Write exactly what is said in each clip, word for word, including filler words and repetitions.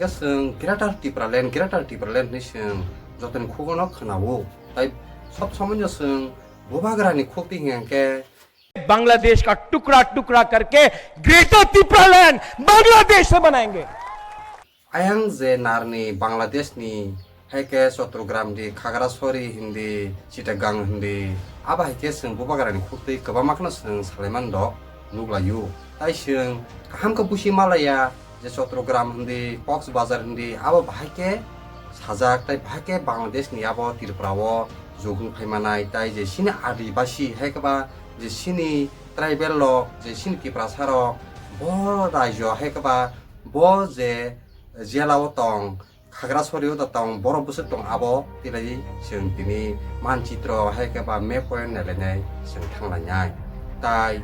Chwng Greater Tipraland, Greater Tipraland hinwi chwng jotoni khugono khwnao. Tai sob somoino chwng bubagrani khuk twi hwnkhe Bangladesh का टुकड़ा टुकड़ा करके ग्रेटर तिपरालैंड बांग्लादेश से बनाएंगे। Ayang je narni Bangladeshni, hai khe Chottogram di, Khagrasori hindi, Chittagong hindi, abo hai khe chwng bubagrani khuk twi kwbangma kheno chwng salaiman rok nuklaio. Tai chwng kaham khe busi malaya je Chottogram hindi, Cox's Bazar hindi, abo bahai khe sajak, tai bahai khe Bangladeshni abo Tripura o jugwng phaimanai, tai je chini Adibasi hai khe ba je chini tribal rok, je chini Tiprasa rok, bo raijo hai khe ba bo je jela o tong, Khagrasori o da tong, borok bwswk tong, abo twilaidi chwng tini manchitro hai khe ba map point nailainai chwng thanglainai. Tai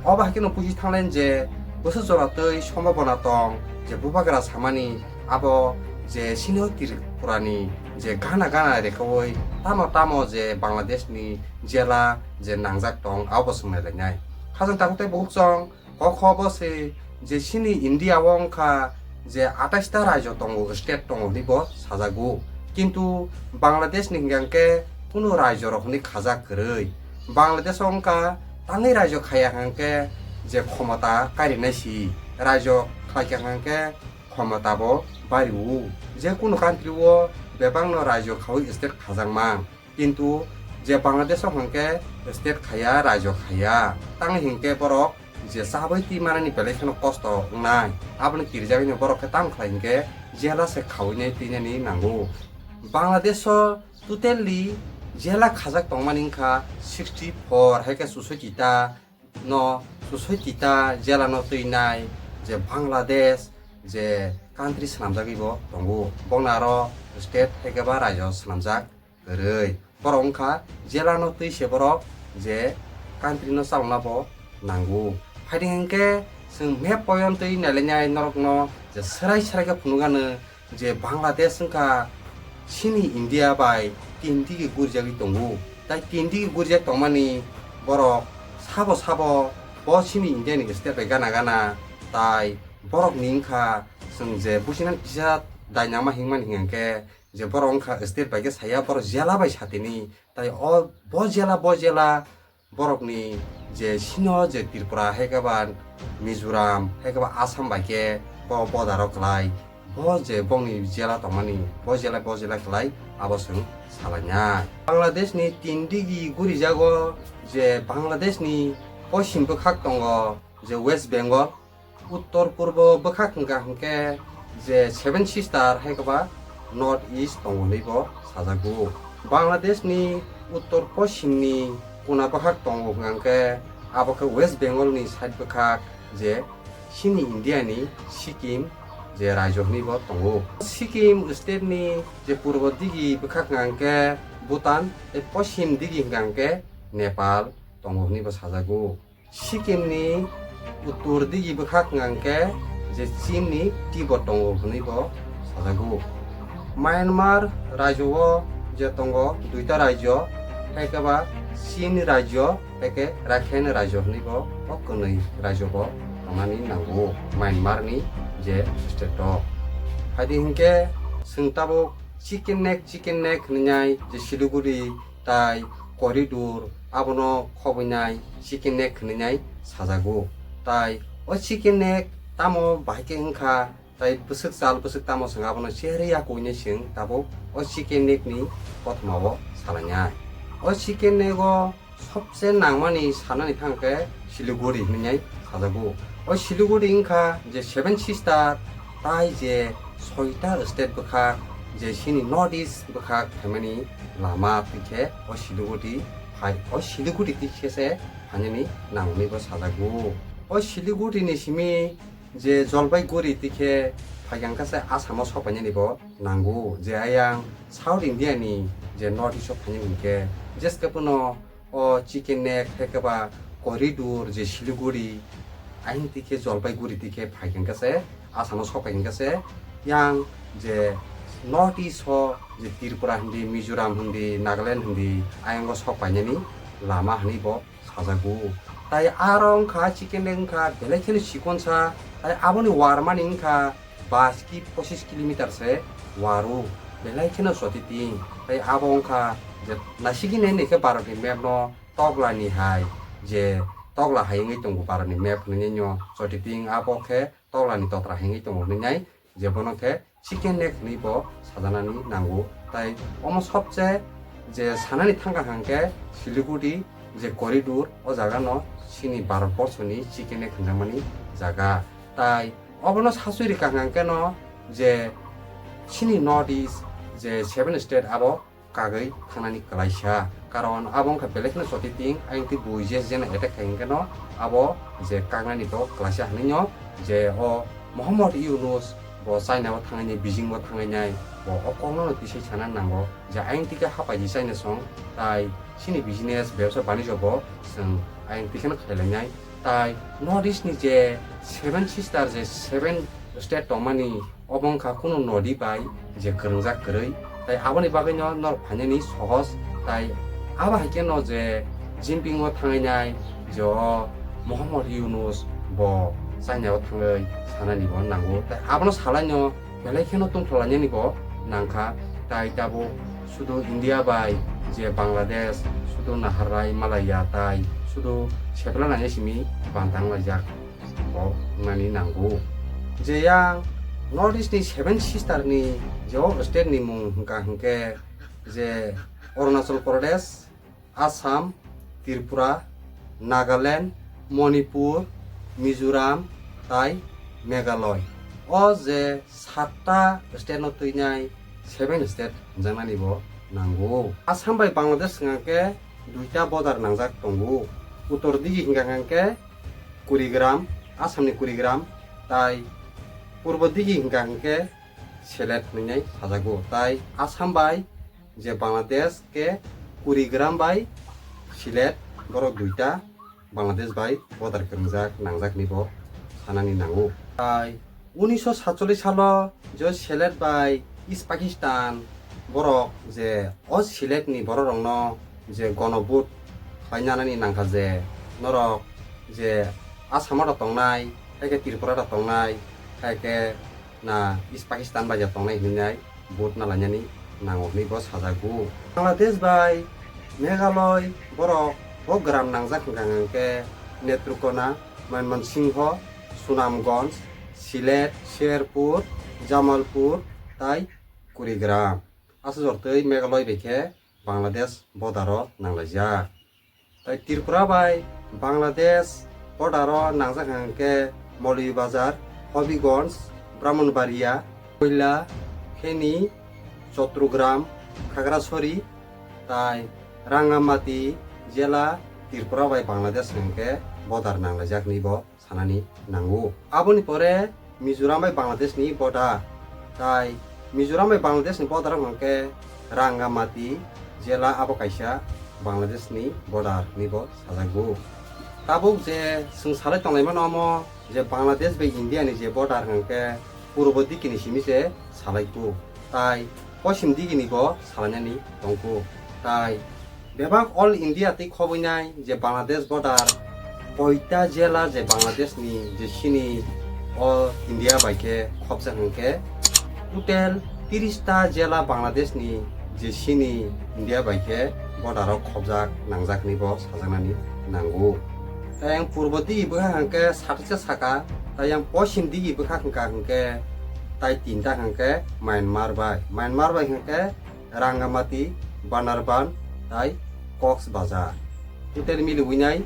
obo hai kheno busi thanglaini je bwswk jora twi sombhabona tong je bubagra samani abo je chini o Tripurani je gana gana rekhaui tamo tamo je Bangladeshni jela je nangjak tong, abo chwng nailainai. Khajang tabuk tei buhuk chong Kokho bo se je chini India o wngkha je atais ta raijo tongo, state tongo hinwi bo sajago. Kintu Bangladesh ni hwnkha hwnkhe kunu raijo rok hinwi khajak kwrwi. Bangladesh o wngkha tangwi raijo khaiya hwnkhe je khomota kairinai si, raijo khlaikha hwnkhe khomota bo bari o. Je kunu country o bebak no raijo khaui state khajakma. Kintu je Bangladesh o hwnkhe state khaiya, raijo khaiya. Tangwi hwnkhe borok je chabai twi manani belai kheno kosto wngnai. Aboni kirijagwino borok khe tamo khlai hwnkhe jela se khawinai twinani nango. Bangladesh o totally jela khajak tongmani wngkha sixty four hai khe chusoi kita no, chusoi kita jela no twinai je Bangladesh je country swnamjagwi bo tongo. Bongni aro state hai khe ba raijo swnamjak kwrwi. Borok wngkha jela no twi se borok je country no chalokna bo nango. Phaidi hwnkhe chwng map poyon twi nailainai norokno je swrai swrai khe phunukgano je Bangladesh wngkha chini India bai tin digi gurijagwi tongo. Tai tin digi gurijak tongmani borok sabo sabo bo chini India ni state bai gana gana, tai borok ni wngkha chwng je business kisa dainama himani hingkhe je borok wngkha state bai khe saya, borok jela bai satini, tai o bo jela bo jela borokni je sino je Tripura hai khe ba Mizoram hai khe ba Assam bai khe bo border o kwlai, bo je bongni jela tongmani bo jela bo jela kwlai abo chwng salainai. Bangladesh ni tin digi gurijago je Bangladesh ni poschim bwkhak tongo je West Bengal, uttor purbo bwkhak hwnkha hwnkhe je Seven Sister hai khe ba North East tongo hinwi bo sajago. Bangladesh ni uttor poschim ni kuna bwkhak tongo hwnkha hwnkhe abo khe West Bengal ni side bwkhak je chini India ni Sikkim je raijo hinwi bo tongo. Sikkim state ni je purbo digi bwkhak hwnkha hwnkhe Bhutan tei poschim digi hwnkha hwnkhe Nepal tongo hinwi bo sajago. Sikkim ni uttor digi bwkhak hwnkha hwnkhe je Chin ni Tibet tongo hinwi bo sajago. Myanmar raijo o je tongo duita raijo, hai khe ba Chin raijo, hai khe Rakhine raijo hinwi bo o kwnwi raijo bo tongmani nango Myanmar ni je state o. Phaidi hwnkhe chwng tabuk chicken neck, chicken neck hinwi nai je Siliguri tai corridor abono khobwinai chicken neck hinwi nai sajago. Tai o chicken neck tamo bahai khe wngkha, tai bwswk chal bwswk tamo chwng abono cherwi yakuinai chwng tabuk o chicken neck ni kothoma o salainai. O chicken neck o sobse nangmani sanani thang khe Siliguri hinwi sajago. O Siliguri wngkha je Seven Sister tai je soita state bwkhak je chini North East bwkhak phaimani lama twi khe o Siliguri phai, o Siliguri twi khe se phainani nangmani bo sajago. O Siliguri ni simi je Jalpaiguri twi khe phaikha hwnkhe se Assam o sok painani bo nango, je ayang South India ni je North East o phainani hwnkhe jeske phano o chicken neck hai khe ba corridor je Siliguri, ayang twi khe Jalpaiguri twi khe phai hwnkhe se, Assam o sok phai hwnkhe se, yang je North East o je Tripura hindi, Mizoram hindi, Nagaland hindi, ayang o sok painani lama hinwi bo sajago. Tai aro wngkha chicken neck wngkha belai kheno chikonsa, tai aboni warmani wngkha bais ki pochis kilometer se waru, belai kheno choti ting. Tai abo wngkha je nasigini nini khe Bharat ni map no tokla ni hai, je tokla hai wngwi tongo Bharat ni map hinwi no choti ting, abo khe tokla ni totra hai wngwi tongo hinwi nai, je bono khe chicken neck hinwi bo sajaknani nango. Tai omo sobse je sanani thangkha hwnkhe Siliguri je corridor, o jaga no chini Bharat borsoni chicken neck hinjakmani jaga. Tai obono sasui rikha hwnkhe no je chini North East je seven state abo kagwi thangnani kwlaisa. Karon abo wngkha belai kheno choti ting, ayang twi bui je jeno attack khai hwnkhe no abo je kaknani bo kwlaisa hinwi no je o Mohammad Yunus bo China o thangnai, Beijing o thangnai, bo o kokno no tisai sana nango je ayang twi khe hapai di China song, tai chini business, bebsa banijyo bo chwng ayang twi kheno khailainai. Tai North East ni je seven sister, je seven state tongmani, obo wngkha kunu nodi bai je kwrwngjak kwrwi, tai aboni bagwino norok phainani sohos, tai abo hai kheno je Jinping o thangnai je o Mohammad Yunus bo China o thangwi sanani bo nango, tai abono salaino belai kheno tongthok lainani bo nangkha, tai tabuk sudu India bai je Bangladesh sudu naharlai malaiya, tai sudu sepla nangya simi bantang laijak. Bo wngnani nango. Je yang North East ni seven sister ni je o state ni mung hwnkha hwnkhe je Arunachal Pradesh, Assam, Tripura, Nagaland, Manipur, Mizoram tai Meghalaya. O je satta state no twinai seven state hwnjaknani bo nango. Assam bai Bangladesh hwnkha khe duita border nangjak tongo. Uttor digi hwnkha hwnkhe Kurigram, Assam ni Kurigram, tai purbo digi hwnkha hwnkhe Sylhet hwnwi sajago. Tai Assam bai je Bangladesh khe Kurigram bai Sylhet, borok duita Bangladesh bai border kwrwngjak nangjak hinwi bo sanani nango. Tai unisho satchollish salo je Sylhet bai East Pakistan borok je o Sylhet ni borok rokno je gono vote khlai nanani nangkha je norok je Assam o tongnai, hai khe Tripura o tongnai, hai khe na East Pakistan bai ya tongnai hinwi nai vote na lainani nango hinwi bo sajago. Bangladesh bai Meghalaya borok bo gram nangjak hwnkha hwnkhe Netrokona, Mymensingho, Sunamganj, Sylhet, Sherpur, Jamalpur tai Kurigram. Aswk jor twi Meghalaya bai khe Bangladesh border o nanglaijak. Tai Tripura bai Bangladesh border o nangjak hwnkhe Maulibajar, Hobibganj, Brahmanbaria, Koila, Feni, Chattogram, Khagrasori tai Rangamati jela Tripura bai Bangladesh hwnkhe border nanglaijak hinwi bo sanani nango. Aboni pore Mizoram bai Bangladesh ni border, tai Mizoram bai Bangladesh ni border hwnkhe Rangamati jela, abo kaisa Bangladesh ni border hinwi bo sajago. Tabuk je chwng salai tonglaimano omo je Bangladesh bai India ni je border hwnkhe purbo digi ni simi se salai kuk, tai poschim digi ni bo salainani tongkuk. Tai bebak all India twi khobwinai je Bangladesh border, koita jela je Bangladesh ni je chini o India bai khe khobjak hwnkhe total tiris ta jela Bangladesh ni je chini India bai khe border o khobjak nangjak hinwi bo sajaknani nango. Tai yang purbo digi bwkha hwnkhe satisa saka, tai yang poschim digi bwkha hwnkha hwnkhe tai tinta hwnkhe Myanmar bai, Myanmar bai hwnkhe Rangamati, Bandarban tai Cox's Bazar. Total miliwinai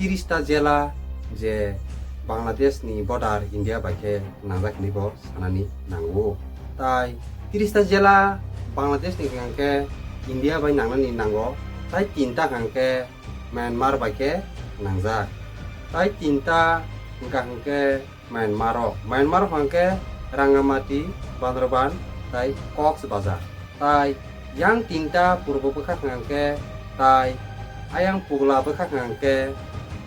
tiris ta jela je Bangladesh ni border India bai khe nangjak hinwi bo sanani nango. Tai tiris ta jela Bangladesh ni hwnkhe India bai nangnani nango, tai tinta hwnkhe Myanmar bai khe nangjak. Tai tinta hwnkha hwnkhe Myanmar o, Myanmar o hwnkhe Rangamati, Bandarban tai Cox's Bazar. Tai yang tinta purbo bwkha hwnkha hwnkhe, tai ayang pugla bwkha hwnkha hwnkhe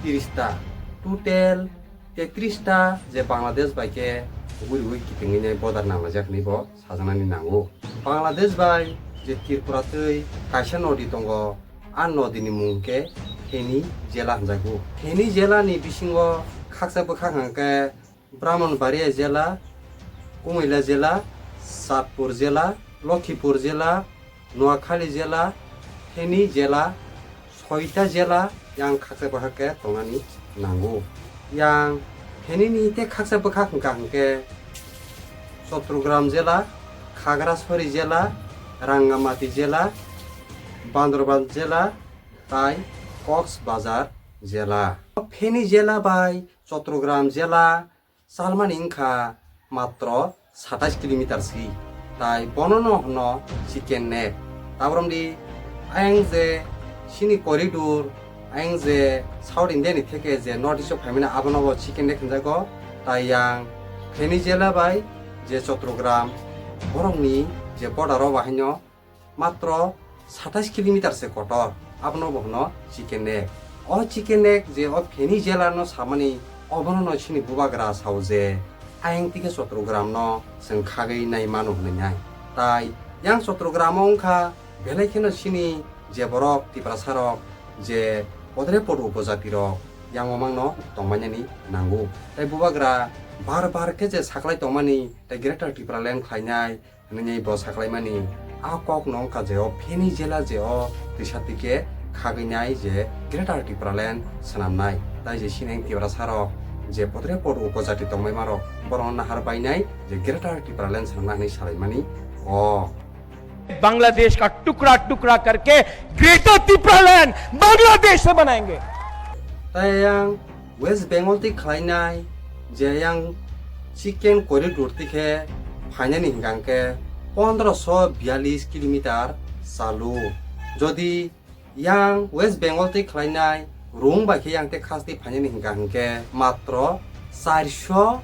tiris ta. Total tetris ta je Bangladesh bai khe guri guri kitingwi nai border nanglaijak hinwi bo sajaknani nango. Bangladesh bai je Tripura twi kaisa nodi tongo, a nodi ni mung khe Feni jela hwnjago. Feni jela ni bisingo khaksa bwkha hwnkha khe Brahmanbaria jela, Kumaila jela, Satpur jela, Lokhipur jela, Noakhali jela, Theni jela, soita jela yang khaksa bwkhak khe tongnani nango. Yang Thenini tei khaksa bwkhak hwnkha hwnkhe Chattogram jela, Khagrasori jela, Rangamati jela, Bandarban jela, tai Cox's Bazar jela. Theni jela bai Chattogram jela chalmani wngkha matro satais kilometer si, tai bono no hwno chicken neck. Tabrom di, ayang je chini corridor, ayang je South India ni theke je North East o phaimani abono bo chicken neck hwnjago, tai yang Theni jela bai je Chattogram, borokni je border o bahaino matro satais kilometer se kotor, abono bo hwno chicken neck. O chicken neck je o Theni jela no samani, obono no chini bubagra sao je ayang tikhe Chattogram no chwng khagwi nai mano hwnwi nai. Tai yang Chattogram o wngkha belai kheno chini je borok Tiprasa rok je podre pod upojati rok yang omang no tongmani nango. Tai bubagra bar bar khe je saklai tongmani tai Greater Tipraland khlainai hwnwi bo saklaimani, a kok no wngkha je o Theni jela je o twisa twi khe khagwi nai je Greater Tipraland swnamnai. Tai je chini Tiprasa rok je podre pod upojati tongbai marok, borokno nahar bainai je Greater Tipraland swnamna hwnwi salaimani o. Bangladesh का टुकड़ा टुकड़ा करके ग्रेटर तिपरालैंड बांग्लादेश से बनाएंगे। Tai yang West Bengal twi khlainai je yang chicken corridor twi khe phainani hwnkha hwnkhe pondroso biyalish kilometer chalu. Jodi yang West Bengal twi khlainai Rung bai khe yang tei khas twi phainani hwnkha hwnkhe matro charso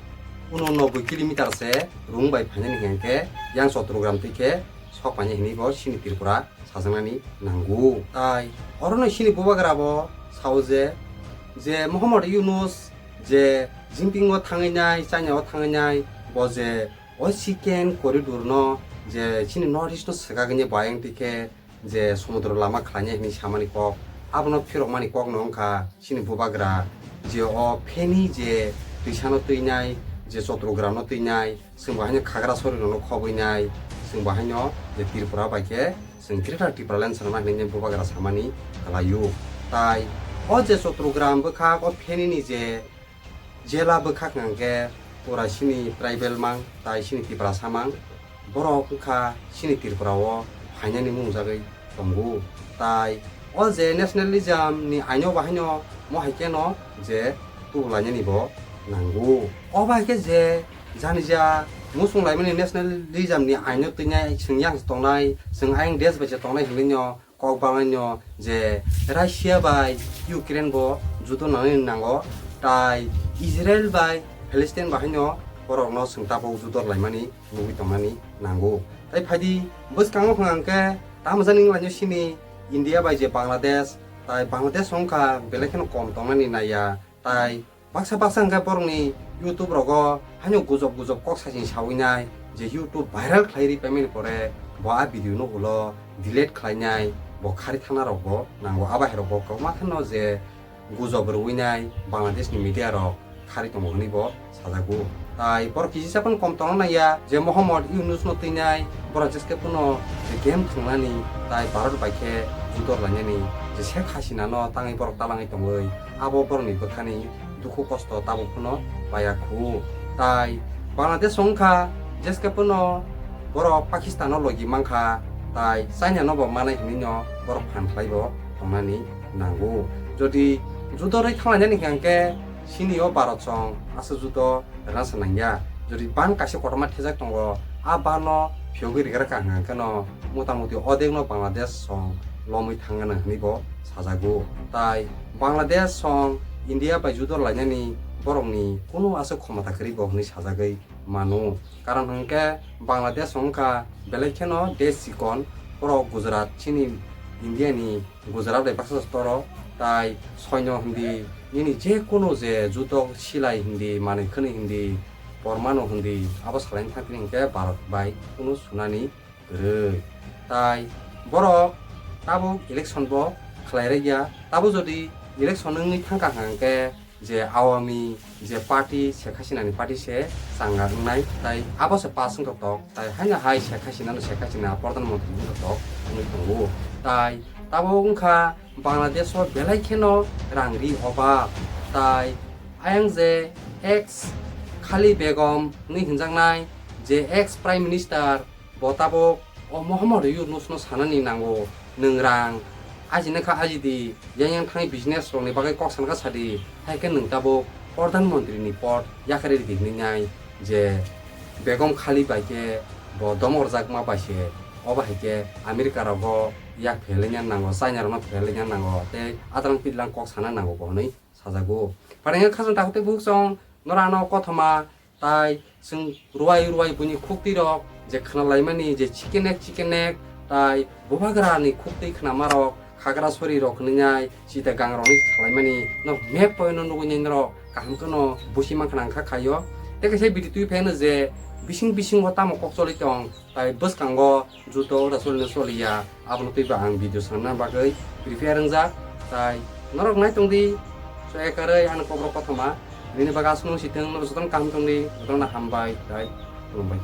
unonoboi kilometer se Rung bai phainani hwnkha hwnkhe yang Chattogram twi khe sok painai hwnwi bo chini Tripura sajaknani nango. Tai orono chini bubagra bo sao je, je Mohammad Yunus je Jinping o thangwi nai, China o thangwi nai, bo je o chicken corridor no je chini North East no swkagwi ni bayang twi khe je somudro lama khlainai hwnwi samani kok, abono phirokmani kok no wngkha chini bubagra je o Theni je twisano twinai, je Chattogram no twinai, chwng bo haino Khagrasori rokno khobwinai, chwng bo haino je Tripura bai khe chwng Greater Tipraland swnamna hwnwi bubagra samani kwlaio. Tai o je Chattogram bwkhak o Thenini je jela bwkhak hwnkhe pura chini tribal mang tai chini Tiprasa mang, borok wngkha chini Tripura o phainani mungjagwi tongo. Tai o je nationalism ni aino bahaino mo hai kheno je tubulainani bo nango. O bai khe je janija muchung laimani nationalism ni aino twinai chwng yang tongnai, chwng ayang desh bai se tongnai hinwi no kok banglaino je Russia bai Ukraine bo judo nangnai nango, tai Israel bai Palestine bahaino borokno chwng tabuk judo laimani nugwi tongnani nango. Tai phaidi bwskango hwnkha hwnkhe tamo jani wnglaino chini India bai je Bangladesh, tai Bangladesh wngkha belai kheno kom tongnani naiya, tai baksa baksa hwnkhe borokni YouTube rogo haino gujob gujob kok saching sawinai je YouTube viral khlai ri paimani pore bo a video no ulo delete khlainai, bo khari thana rok bo nango, abo hai rok bo kwbangma kheno je gujob rwinai Bangladesh ni media rok khari tongo hwnwi bo sajago. Tai borok kisi sa phano kom tongna nangya je Mohammad Yunus no twinai borok jeske phano je game thwngnani tai Bharat bai khe judor lainani je Sheikh Hasina no tangwi borok talangwi tongwi abo borokni bwkhani dukhu kosto tabuk phano paiya khu. Tai Bangladesh wngkha jeske phano borok Pakistan no logi mankha, tai China no bo manai hinwi no borok phan khlai bo tongnani nango. Jodi judor ri thanglainani hwnkhe chini o Bharat song aswk judo rwna sa nangya. Jodi ban kaisa kotorma thejak tongo, a ban no phiyogwi rigra ka hwnkha hwnkhe no mota moti odek no Bangladesh song lomwi thangna hwnwi bo sajago. Tai Bangladesh song India bai judo lainani borokni kunu aswk khomota kwrwi bo hwnwi sajagwi mano. Karon hwnkhe Bangladesh wngkha belai kheno desh chikon, borok Gujarat chini India ni Gujarat bai baksa toro, tai soino hindi nini je kunu je judo silai hindi manwi khwnwi hindi pormano hindi abo salaini thangtini hwnkhe Bharat bai kunu sunani kwrwi. Tai borok tabuk election bo khlai rwkya, tabuk jodi election wngwi thangkha hwnkhe je Awami je party Sheikh Hasina ni party se changa wngnai, tai abo se pass wngkha tok, tai haino hai Sheikh Hasina no Sheikh Hasina Pradhan Mantri wngkha tok wngwi tongo. Tai tabuk wngkha Bangladesh o belai kheno rang ri obab, tai ayang je ex Khali Begum hwnwi hwnjaknai je ex Prime Minister, bo tabuk o Mohammad Yunus no sanani nango, nwng rang ajina kha ajidi, yang yang thangwi business rokni bagwi kok sana kha sadi, hai khe nwng tabuk Pradhan Mantri ni pod yakarwi ridi hwnwi nai je Begum Khali bai khe bo dom orjakma bai se, obo hai khe America rogo yak phelainya nango, China rokno phelainya nango, tei adrang pidlang kok sana nango bo hwnwi sajago. Pharango khasong takhuk tei bukhuk song norano kothoma tai chwng ruwai ruwai buini khuktwi rok je khna laimani je chikenek chikenek tai bubagra ni khuktwi khnama rok khagra sori rok hwnwi nai sita gang rok ni khlaimani no map poino nugwi nai norok kaham kheno busi mankha nang kha khaio. Tei kaisa video twi pheno je bising bisingo tamo kok choli tong tai bwskango juto ora solino soliya, abono twibo ang video sanna bagwi prepare wngjak. Tai norok nai tongdi, so ekarwi ano kokrok kothoma, bini bagwi aswk nung sitwng, norok jotono kaham tongdi, jotono hambai, tai khulumbai.